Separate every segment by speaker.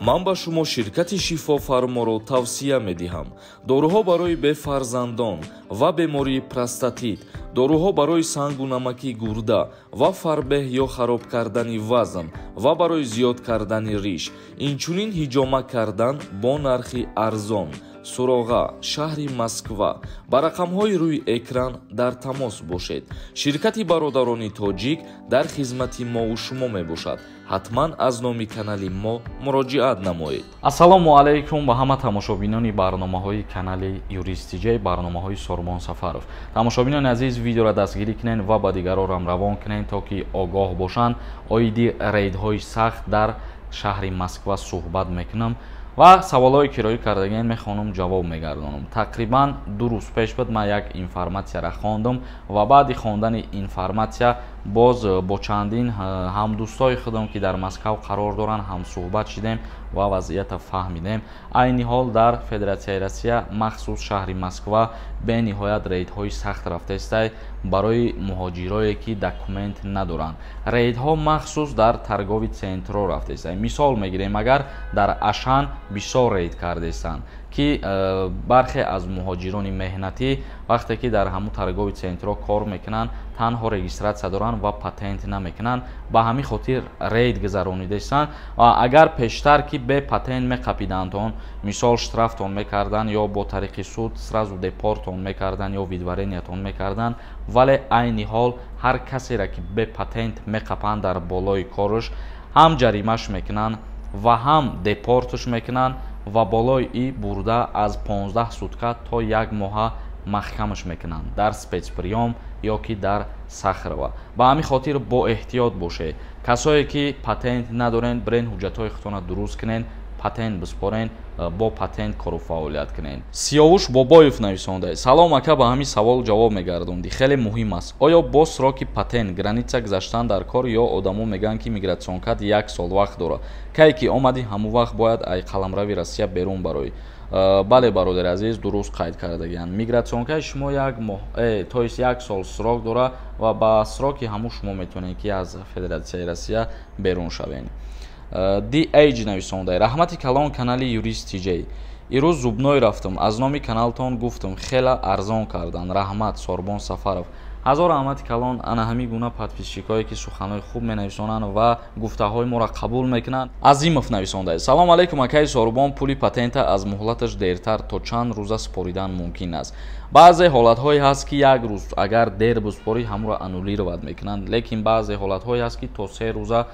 Speaker 1: Ман ба шумо ширкати Шифофарморо тавсия медиҳам. Доруҳо барои бефарзандон ва бемории простатит, доруҳо барои сангу намаки гурда ва фарбеҳ ё хароб кардани вазн ва барои зиёд кардани риш, инчунин ҳиҷома кардан бо нархи арзон. Суроға: шаҳри Москва. Ба рақамҳои рӯи экран дар тамос бошед. Ширкати бародарони тоҷик дар хизмати мову шумо мебошад. Ҳатман аз номи канали мо муроҷиат намоед.
Speaker 2: Ассалому алайкум ба ҳама тамошобинони барномаҳои канали Юрист ТЖ, барномаҳои Сорбон Сафаров. Тамошобинони азиз, видеоро дастгирӣ кунед ва ба дигарон равон кунед, то ки огоҳ бошанд. Оиди рейдҳои сахт дар шаҳри Москва суҳбат мекунам ва саволҳое ки роӣ кардагиен мехонам, ҷавоб мегардонам. Тақрибан 2 рӯз пеш буд, ман як информатсияро хондам ва баъди хондани информатсия боз бо чандин ҳамдӯстои худам, ки дар Москав қарор доранд, ҳамсуҳбат шидем ва вазъиятро фаҳмидем. Айни ҳол дар Федератсияи Россия, махсус шаҳри Москва, бениҳоят рейдҳои сахт рафтаистай барои муҳоҷирое, ки документ надоранд. Рейдҳо махсус дар торговый центрҳо рафтаистай. Мисол мегирем, агар дар Ашан бисёр рейд кардаистанд, ки бархе аз муҳоҷирони меҳнатӣ вақте ки дар ҳамун торговый центрҳо кор мекунанд, танҳо регистратсия доранд ва патент намекунанд. Ба ҳамин хотир рейд гузаронидаистанд. Ва агар пештар ки бе патент меқапидандтон, мисол штрафтон мекарданд ё бо тариқи суд сразу депортон мекарданд ё выдворениятон мекарданд, вале айни ҳол ҳар касеро, ки бе патент меқапанд, дар болои кораш ҳам ҷаримаш мекунанд ва ҳам депортш мекунанд ва болои и бурда аз 15 сутка то як моҳа маҳкамаш мекунанд дар спецприём ё ки дар Сахарова. Ба ҳамин хотир бо эҳтиёт бошед. Касое ки патент надорен, бирен ҳуҷҷатҳои худтонро дуруст кунен, патент биспорен, бо патент кору фаъолият кунен. Сиёвуш Бобоев нависонда: салом ака, ба ҳамин савол ҷавоб мегардондӣ, хеле муҳим аст. Оё бо сроки патент граница гузаштан дар кор ё одамо мегӯянд, ки миграционкарт 1 сол вақт дорад, кай ки омадӣ, ҳамон вақт бояд ай қаламрави Россия берун бароӣ? Бале, бародари азиз, дуруст қайд кардагианд. Миграционкаи шумо як моҳ, то есть 1 сол срок дорад ва ба сроки ҳамун шумо метавонед, ки аз Федератсияи Россия берун шавед. Dh нависонда: раҳмати калон канали Юрист ТЖ. Ирӯз зубной рафтам, аз номи каналтон гуфтам, хела арзон кардан. Раҳмат, Сорбон Сафаров. Ҳазор раҳмати калон ана ҳамин гуна подписчикое, ки суханҳои хуб менависонанд ва гуфтаҳои моро қабул мекунанд. Азимов нависонда: салом алайкум, акаи Сорбон, пули патента аз муҳлаташ дертар то чанд рӯза супоридан мумкин аст? Баъзе ҳолатҳое ҳаст, ки як рӯз агар дер биспорӣ, ҳамонро аннулировать мекунанд, лекин баъзе ҳолатҳое ҳаст, ки то 3 рӯза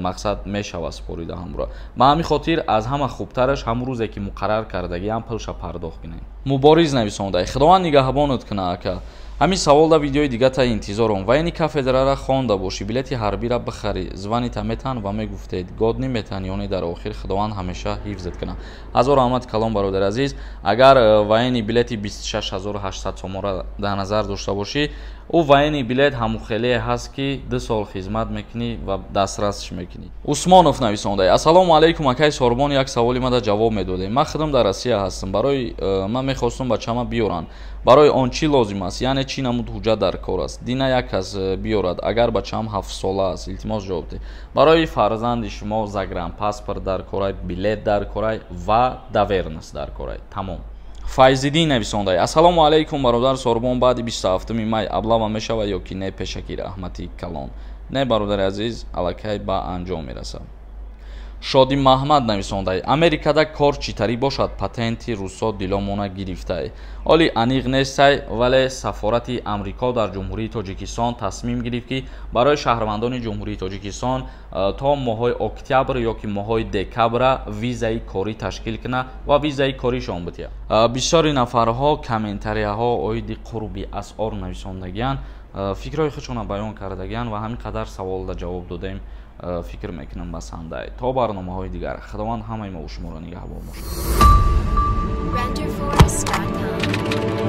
Speaker 2: мақсад мешавад супорида ҳамонро. Ба ҳамин хотир аз ҳама хубтараш ҳамон рӯзе, ки муқаррар кардагиам, пулша пардохт кунед. Мубориз нависонда: худованд нигаҳбонат кунад, ака. Ҳамин савол да видеои дига та интизором. Военный кафедрара хонда бошӣ, билети ҳарбира бихарӣ, званиета метан ва мегуфтед годный метан ёне. Дар охир Худованд ҳамеша ҳифзат кунад. Ҳазор раҳмати калон, бародари азиз. Агар военный билети 26 800 сомонро дар назар дошта бошӣ, ӯ военный билет ҳамухелие ҳаст, ки 2 сол хизмат мекунӣ ва дастрасш мекунӣ. Усмонов нависонда: ассалому алайкум, акаи Сорбон, як саволи мада ҷавоб медодем. Ман худам дар Россия ҳастам, барои ман мехостум бачама биёранд, барои он чӣ лозим аст, яъне чӣ намуд ҳуҷҷат дар кор аст? Дина як кас биёрад, агар бачаам 7-сола аст, илтимос, ҷавоб диҳ. Барои фарзанди шумо загранпаспорт дар корай, билет дар корай ва доверенность дар корай, тамом. Файзиддин нависонда: ассалому алайкум, бародар Сорбон, баъди 27 май облава мешавад ё ки не? Пешакӣ раҳмати калон. Не, бародари азиз, аллакай ба анҷом мерасад. Шоди Маҳмад нависонда: Америкада кор чӣ тарӣ бошад, патенти русо диломона гирифтай? Оли аниқ нестай, вале сафорати Амрико дар Ҷумҳурии Тоҷикистон тасмим гирифт, ки барои шаҳрвандони Ҷумҳурии Тоҷикистон то моҳҳои октябр ё ки моҳҳои декабра визаи корӣ ташкил кунад ва визаи коришон битиҳад. Бисёри нафарҳо комментарияҳо оиди қурби асъор нависондагианд, фикрҳои худшонро баён кардагианд ва ҳамин қадар саволда ҷавоб додем, фикр мекунам, басандай. То барномаҳои дигар, Худованд ҳамаи мо шуморо нигаҳбон бошад.
Speaker 3: Renderforest.com.